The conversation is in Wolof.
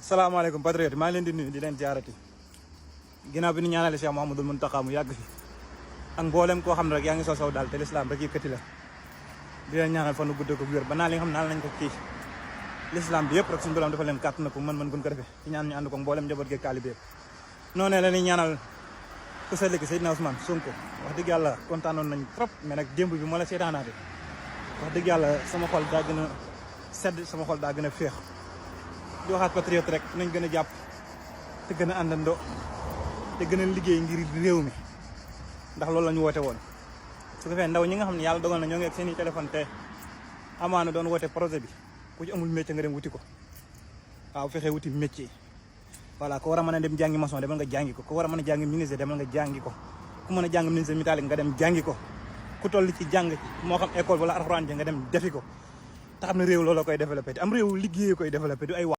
salaamaaleykum patriote maa ngi leen di nuyu di leen jaarati ginnaaw bi ni ñaanale Cheikh Mouhamadoul Mountakha mu yàgg fi ak mboolem koo xam ne rek yaa ngi soo saw daal te lislaam rek yëkkati la di leen ñaanal fan gudd ko wér ba naa li nga xam naan lañ ko kii lislaam bi yëpp rek suñu borom dafa leen kàtt na ko mën gun ko defee ci ñaan ñu ànd ko mboolem njaboot gi taalibe yëpp noonu la ñuy ñaanal ku sell ki Seydina Ousmane Sonko wax dëgg yàlla kontaanoon nañ trop mais nag démb bi moo la seetaanaate wax dëgg yàlla sama xol daa gën a sedd sama xol daa gën a féex di waxaat patriote rek nañ gën a jàpp te gën a àndandoo te gën a liggéey ngir réew mi ndax loolu la ñu woote woon su ko defee ndaw ñi nga xam ne yàlla dogal na ñoo ngi ak seen i téléphone te amaana doon woote projet bi ku ci amul métier nga dem wuti ko waaw fexee wuti métier voilà ko war a mën a dem jàngi maçon demal nga jàngi ko war a mën a jàngi menuisier demal nga jàngi ko ku mën a jàng menuisier métallique nga dem jàngi ko ku toll ci jàng moo xam école wala alxuraan nga dem defi ko te xam ne réew loolu koy développé te am réew liggéey koy développé du ay wax